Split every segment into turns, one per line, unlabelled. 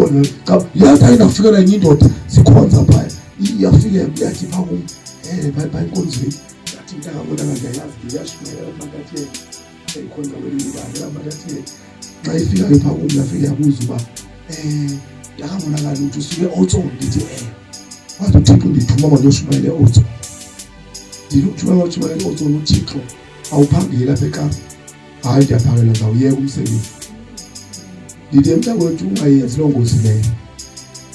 Ikhona cha, yathi ayinakufikela enye indoda sikhonza phaya. Iyafika yathi pha kum pha enkonzweni. Yathi mntakabona kanti ayazi ngiyashumayela abantu athi ikhonza kwelinye ibandla abantu athi xa ifika ke pha kum yafika yabuza uba mntakabonakala ukuthi usuke eOtsong. Ndithi wathi uThixo ndithuma mandiyoshumayela eOtsong. Ndithi uthuma mandiyoshumayela eOtsong, uThixo awuphangeli apha eKapa. Hayi, ndiyaphangela, ndawuyeka umsebenzi. Ndithi mntakwethu ungayenzi loo ngozi leyo,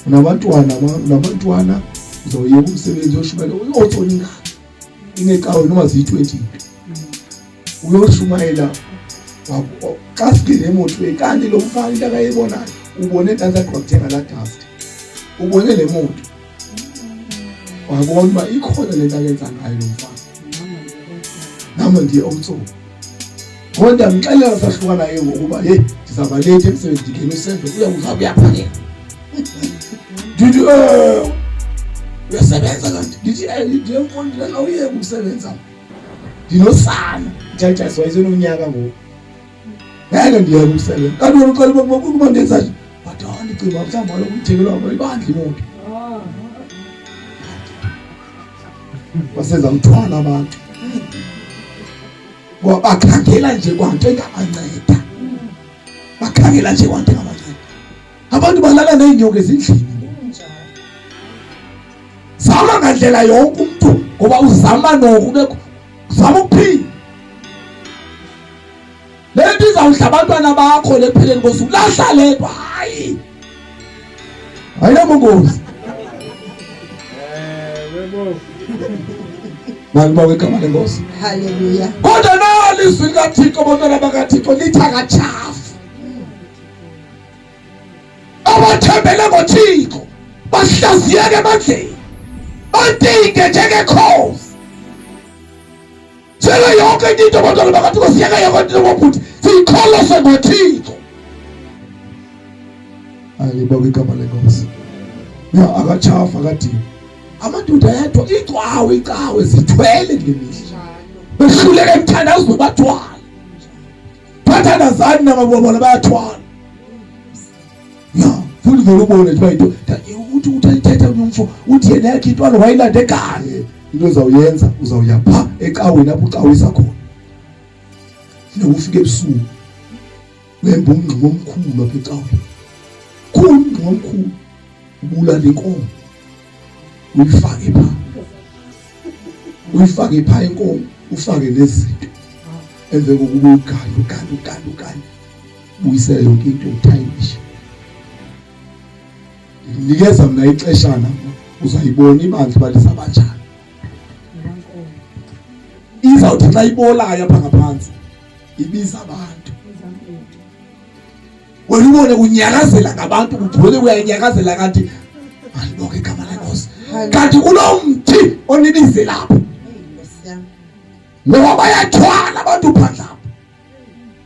unabantwana, unabantwana, uzawuyeka umsebenzi uyoshumayela iOtsong ingaka inecawe noma ziyi-20 uyoshumayela. Xa singene emotweni kanti lo mfana into akayibonayo ubone ntanzi agqiba kuthenga laa dust, ubone le moto, wabona uba ikhona le nto akenza ngayo lo mfana. Nama ndiye Otsong ngoba ndiyamxelela sahlukana ke ngokuba heyi ndizawuba late emsebenzi, ndingena u-7, uya uyaphakela. Ndithi uyasebenza kanti, ndithi ndiye mfondini awuyeke ukusebenza, ndinosana ndiyajasi wayesenonyaka ngoku, ngeke ndiyeke ukusebenza. Kanti wena uxela ukuba ndenza nje, but ndicinga mhlawumbi kaloku umthengelwa ibandla imoto waseza mthwala abantu ngoba bakhangela nje kwanto engabanceda, bakhangela nje kwanto engabanceda. Abantu balala neenyoka ezindlini, zama ngandlela yonke umntu ngoba uzama noko ubekho, zama ukuphila. Le nto izawudla abantwana bakho lekupheleni kosuku, lahla le nto. Hayi, ayinabungozi. Malibongwe igama lenkosi.
Haleluya.
Kodwa nali izwi likaThixo, bantwana bakaThixo, lithi akatshafi. Abathembele ngoThixo bahlaziyeke emandleni, bantinge njengekhozi. Siyeke yonke into, bantwana bakaThixo, siyeke yonke into bobhuti, siyikholose ngoThixo. Alibonge igama lenkosi. Ya, akatshafa, akadini. Amadoda ayadwa icawe, icawe zithwele kule mihla, behluleka emthandazweni, bathwala, bathandazani nababona bayathwala. Ya, futhi vele ubone nje uba into uthi uthi ayithetha umfo, uthi yena yakhe intwalo wayilanda ekhaya. Into ozawuyenza, uzawuya pha ecaweni apho ucawisa khona, funeka ufike ebusuku wemba umngxuma omkhulu apha ecaweni, khulu umngxuma omkhulu, ubulala inkomo uyifake pha, uyifake pha inkomo, ufake nezinto, emva kokuba uyigaye ugale ugale ugale, buyisele yonke into uthayimishe. Nikeza mna ixeshana, uzayibona ibandla uba lizabanjani. Izawuthi xa ibolayo apha ngaphantsi ibiza abantu, wena ubone kunyakazela ngabantu, kugcwele kuyanyakazela, kanti alibonke igama lenkosi, kanti kulo mthi onibize lapho ngoba bayathwala abantu phandle apha.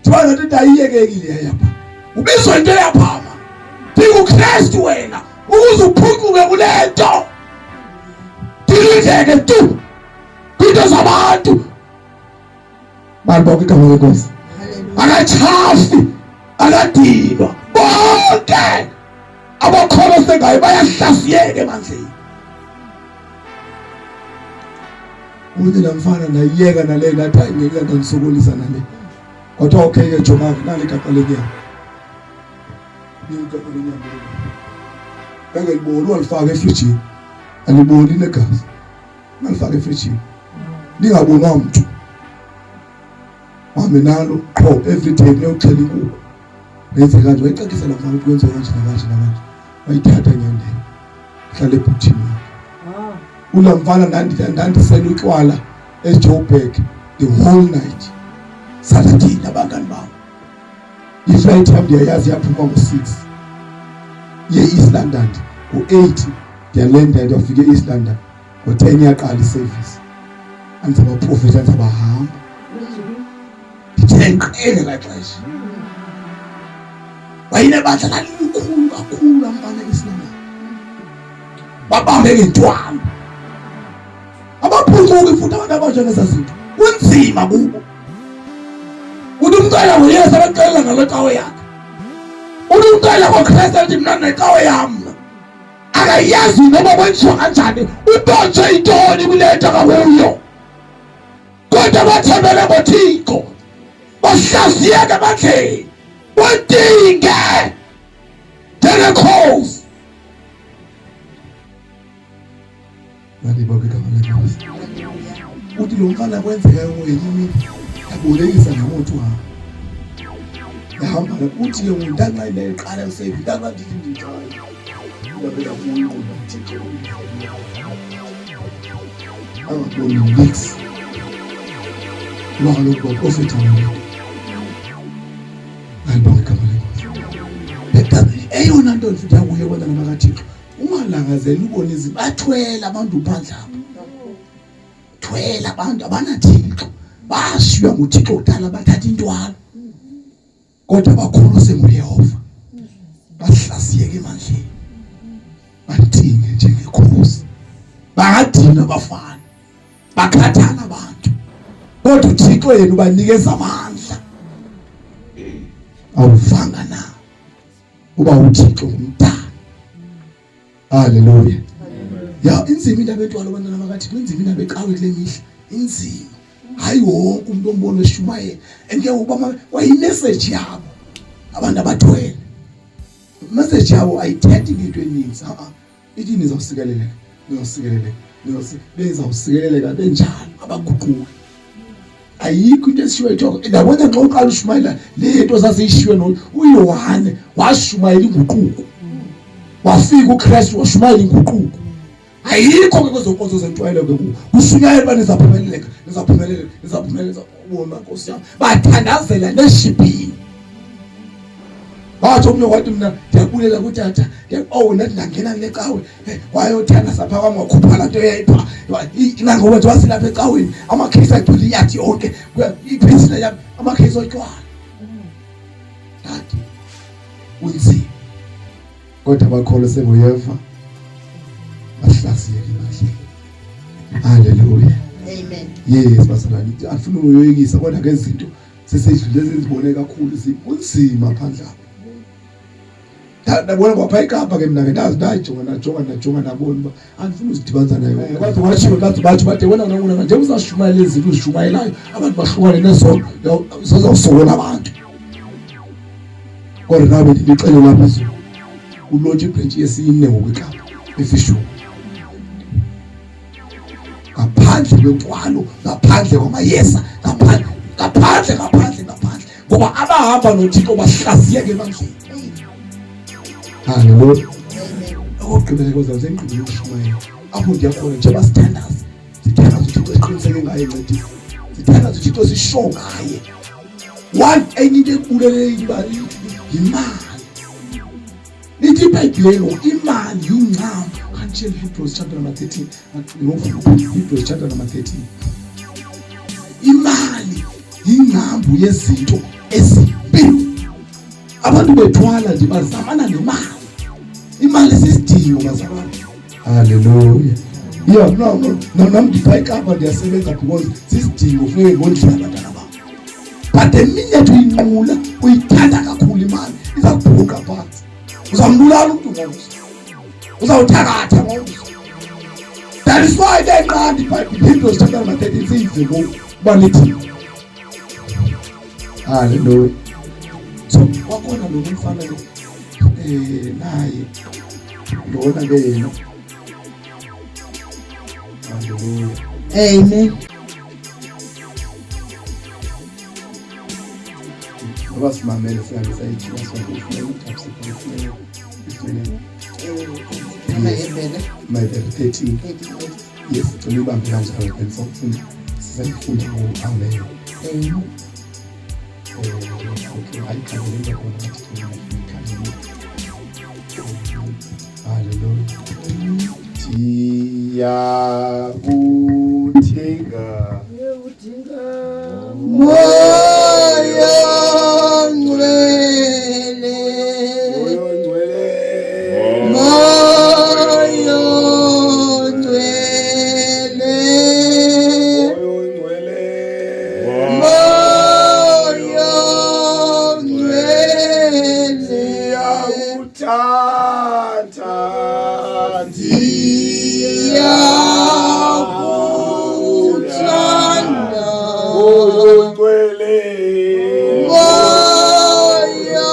Thiwa lento into ayiyekekile yayapha, ubizwa into eyaphama, ndinguKristu wena ukuze uphucuke kule nto, ndilindeke tu kwinto zabantu. Malibonke igama lenkosi. Akachafi, akadinwa, bonke abakholose ngayo bayahlaziyeka emandleni. Uthi la mfana ndayiyeka nale, ndathi hayi ngeke ndandisokolisa nale. Kwathiwa okay ke jonga-ke nali igaqa lenyama, igaqa lenyama ngeke liboli, ungalifaki efrijini, aliboli negazi, ungalifaki efrijini lingabonwa mntu, uhambe nalo qho every day niyoxhela inkukhu. Nenze kanje, wayicacisa la mfana ukuthi kwenziwa kanje nakanje nakanje, wayithatha nyandeni hlala ebhuthini yakhe. Ula mfana ndandisela utywala eJoburg the whole night, sathini abangani bam, iflight yam ndiyayazi yaphuma ngo-6 ye-East London, ngo-8 ndiyalenda, ndiyafika e-East London ngo-10 yaqala iservice, andizabaprofetha, andizabahamba, ndithe nqele la xesha wayinebandla lalilukhulu kakhulu amfana East London, babambe ngentwalo, abaphucuki futhi abantu abanjengeza zinto kunzima kubo. Uthi umcela ngoYesu, abaxelela ngalo cawe yakhe. Uthi ucela ngoKristu athi mna necawe yam mna. Akayazi noba kwenziwa kanjani, ubotshwe intoni kule nto akakuyo. Kodwa bathembele ngoThixo, bahlaziyeke emandleni, badinge njengekhozi. Malibongwe igama leNkosi. Uthi lo mfana kwenzeka ngenye imini yabolekisa ngemoto wami. Yahamba uthi ke nguntanxa ineqala usevi ntanxa ndithi ndinjalo. Ndabela kuyo uThixo. Angaboni nix. Ngoba kaloku baprofetha ngento. Malibongwe igama leNkosi. Eyona nto ndifunda kuyo bantwana bakaThixo ungalangazeli ubona izinto bathwele abantu phandle apha thwele abantu abanathixo bashiywa nguthixo kudala bathatha intwalo kodwa bakhuluse nguyehova bahlaziyeke emandleni bathini njengekhosi bangadinwa abafana bakhathala abantu kodwa uthixo yena ubanikeza amandla awuvanga na uba uThixo ngumdala. Haleluya. Ya inzima indaba entwalo bantwana bakaThixo, inzima indaba eqawe kule mihla, inzima. Hayi wonke umuntu ombona eshumayela and ke uba kwayimessage yabo abantu abathwele. Message yabo ayithethi ngento eninzi, a a. Ithi nizawusikeleleka, nizawusikeleleka, nizawusikeleleka benjalo abaguquki. Ayikho into eshiwe ethoko. Ndabona xa uqala ushumayela le nto zaziyishiwe no uYohane washumayela inguquko. Wafika uKristu washumayela inguquko. Ayikho ke kwezo nkonzo zentwayelo ke kuwo. Kushunyayelwa uba nizaphumeleleka, nizaphumeleleka, nizaphumeleleka. Ubona Nkosi yam. Bathandazela neshibhini. Wathi omnye wathi mna ndiyabulela kutata. Oh ndathi ndangena kule cawe. Wayothandaza phaa kwam wakhupha laa nto yayipha. Nangoba nje wasilapha ecaweni amakheyisi agcwele iyadi yonke. Iphesile yam amakheyisi otywala. Ndathi kunzima. Kodwa bakholwa sengoyeva bahlaziyeke ebandleni. Haleluya.
Amen.
Yes bazalwane, andifuni uyoyikisa kodwa ke izinto sesedlule sezibone kakhulu kunzima phandle apha. Ndabona kwapha eKapa ke mna ke ndazi ndajonga ndajonga ndajonga ndabona uba andifuni uzidibanisa nayo. Kwaze kwatshiwo bathi bathi bathi wena wena wena njengoba uzashumayela izinto uzishumayelayo abantu bahlukane nezono zozawusokola abantu. Kodwa nawe ndinixelele lapha izulu ulotshe ibhrentshi yesine ngoku eKapa eFishoek. Ngaphandle kwentwalo, ngaphandle kwamayeza, ngaphandle ngaphandle ngaphandle ngaphandle ngoba abahamba noThixo bahlaziyeke ebandleni. Haleluya. Okugqibela ke uzawuze ngigqibele ukushumayela apho ndiya khona njengoba sithandaza sithandaza uThixo siqiniseke ngaye ncedisa sithandaza uThixo sisho ngaye one enye into ekubulele yimali. Lithi iBhayibhile ngoku imali yincam. Kantshela Hebrews chapter number 13. Hebrews chapter number 13. Imali yingcambu yezinto ezimbi. Abantu bethwala nje bazamana nemali. Imali sisidingo bazalwane. Haleluya. Yeah, no, no, no, nam ndipha iKapa ndiyasebenza because sisidingo funeke ngondlela abantwana bam. But the minute uyinqula uyithanda kakhulu imali iza kubhuqa phantsi. Uzambulala umntu ngomso. Uzawuthakatha ngomso. That is why benqanda iBhayibhile Hebrews chapter number 13 siyive ngoku uba lithi. Hallelujah. So kwakhona lo mfana lo naye lona ke yena. Hallelujah.
Amen.
Ngoba simamele singabe sayijika sonke ifune ifune My 13. Yes, gcina ibambe kanjalo then sokufunda sisayifunda ngo-amen.
Amen.
Okay, ayikhangele into khona ngathi ikhangele. Hallelujah.
Ndiyakudinga
Moya Ngcwele.
Moya Ongcwele.
Moya Ngcwele.
Moya Ongcwele.
Moya Ngcwele. Ndiyakuthanda.
Moya ongcwele.
Moya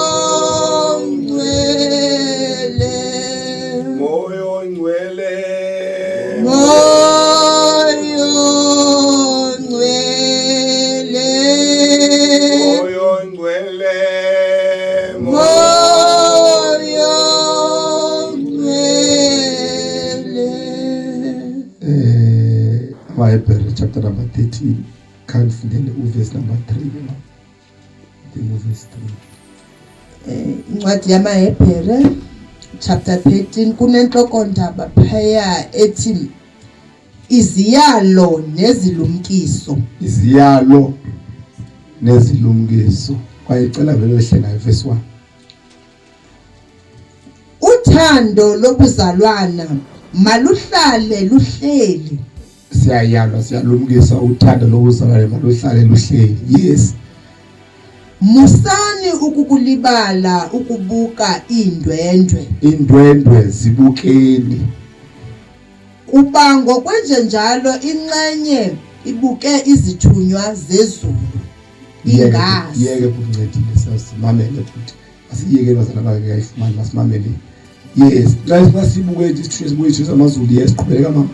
ongcwele.
Moya ongcwele.
Moya ongcwele.
Moya ongcwele.
Moya ongcwele.
AmaHebhere chapter number 13 khandifundele uverse number 3 ke ma. I think uverse 3.
Incwadi yamaHebhere chapter 13 kunentlokondaba phaya ethi iziyalo nezilumkiso.
Iziyalo nezilumkiso. Kwaye cela vele wehle nayo verse 1.
Uthando lobuzalwana maluhlale luhleli.
Siyayalwa siyalumkisa uthando lobuzalwane maluhlale luhleli. Yes.
Musani ukukulibala ukubuka iindwendwe.
Indwendwe zibukeni.
Kuba ngokwenjenjalo inxenye ibuke izithunywa zezulu. Ingazi.
Yeke kuncedile simamele futhi. Asiyeke bazalwane bakhe kayifumani masimamele. Yes, xa sibuke nje isithunywa sibuke isithunywa samazulu yes qhubeka mama.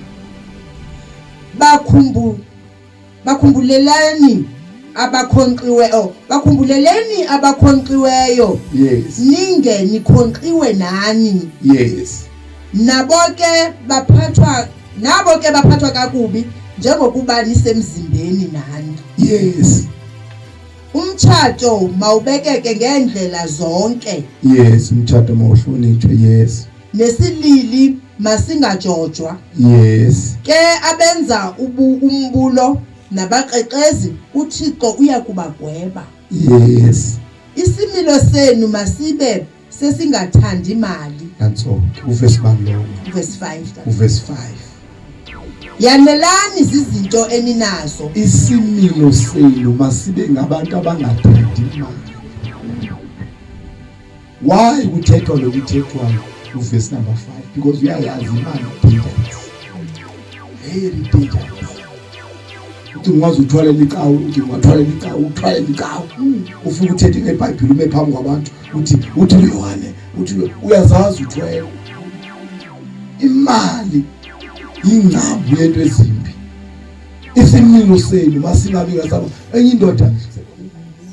Bakhumbulelani abakhonkxiwe oh bakhumbuleleni abakhonkxiweyo.
Yes.
Ninge nikhonkxiwe nani.
Yes.
Nabo ke baphathwa kakubi njengokuba nisemzimbeni nani.
Yes.
Umtshato mawubekeke ngeendlela zonke.
Yes, umtshato mawuhlonitshwe. Yes.
Nesilili masingajojwa.
Yes.
Ke abenza umbulo nabakrexezi uThixo uyakubagweba.
Yes.
Isimilo senu masibe sesingathandi mali.
Nantso ke uverse 1 lowo.
Verse 5.
Uverse 5.
Yanelani zizinto eninazo.
Isimilo senu masibe ngabantu abangathandi imali. Why kuthethwa lo kuthethwayo uverse number 5? Because uyayazi imali dangerous. Very dangerous. Uthi ungaze uthwalele icawe, uthi ungathwalela icawe, uthwalele icawe. Ufike uthethe ngeBhayibhile ume phambi kwabantu, uthi uYohane, uthi uyazazi uthwele. Imali ingcambu yento ezimbi. Isimilo senu masingabi ngasabo. Enye indoda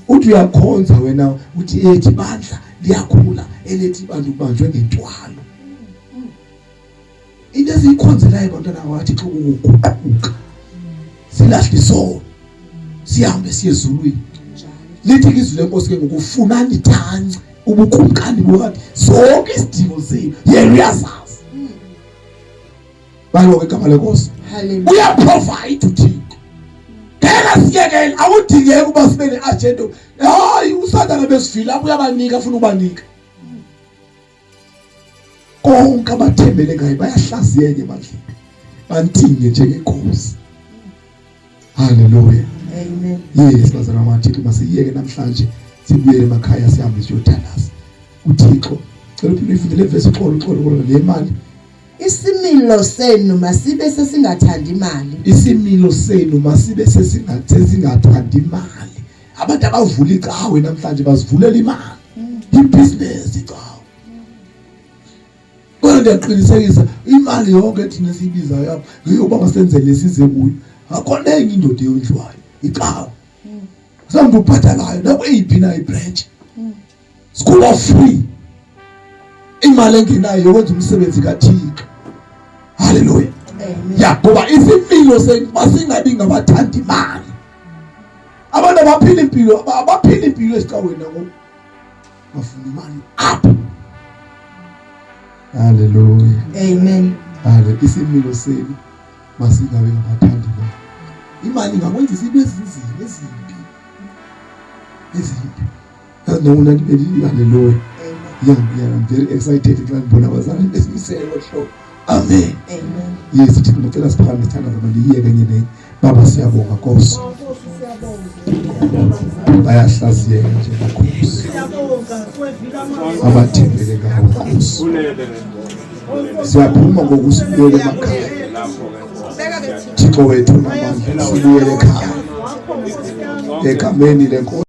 uthi uyakhonza wena uthi ethi bandla liyakhula elethi bantu kubanjwe ngentwalo. Into esiyikhonzelayo bantwana wathi xa ukuguquka silahle isono sihambe siye ezulwini. Lithi ke izwi lenkosi ke ngokufunani tanci ubukumkani bukathi zonke izidingo zenu yena uyazazi. Baloko igama lenkosi.
Hallelujah.
Uyaprovide uThixo. Ngeke siyekele awudingeki uba sibe neagenda. Hayi uSathane besivila lapho uyabanika afuna ubanika. Konke abathembele ngaye bayahlaziyeka ebandleni. Bantinge njengenkosi. Hallelujah.
Amen.
Yes, bazalwane baThixo masiyeke namhlanje sibuyele emakhaya sihambe siyothandaza. uThixo cela uphinde uyifunde le verse uxolo uxolo uxolo le mali.
Isimilo senu masibe sesingathandi imali.
Isimilo senu masibe sesingathandi imali. Abantu abavula icawe namhlanje bazivulela imali. Ibusiness icawe. Kodwa ndiyaqinisekisa imali yonke thina esiyibizayo apha ngeyokuba masenzele size kuyo. Akho nenye indoda eyondliwayo icawe. Samntu ubhatalayo nakweyiphi na ibranch. School of free. Imali engenayo yokwenza umsebenzi kaThixo. Hallelujah. Ya ngoba isimilo sethu masingabi ngabathanda imali. Abantu abaphila impilo abaphila impilo esicaweni nangoku bafuna imali apha. Hallelujah.
Amen.
Hallelujah. Isimilo senu masingabi ngabathanda imali. Imali ingakwenza izinto ezinzima ezimbi. Ezimbi. Nona hallelujah. Yeah, yeah, I'm very excited xa ndibona abazali besimisele ngohlobo. Amen.
Amen.
Yes, thina ngicela siphakame sithandaze mandiyeke enye nenye. Baba siyabonga Nkosi. Bayahlaziyeka nje Nkosi. Abathembele ngawe Nkosi. Siyaphuma ngoku sibuyele emakhaya. Thixo wethu namandla, sibuyele ekhaya egameni lenkosi.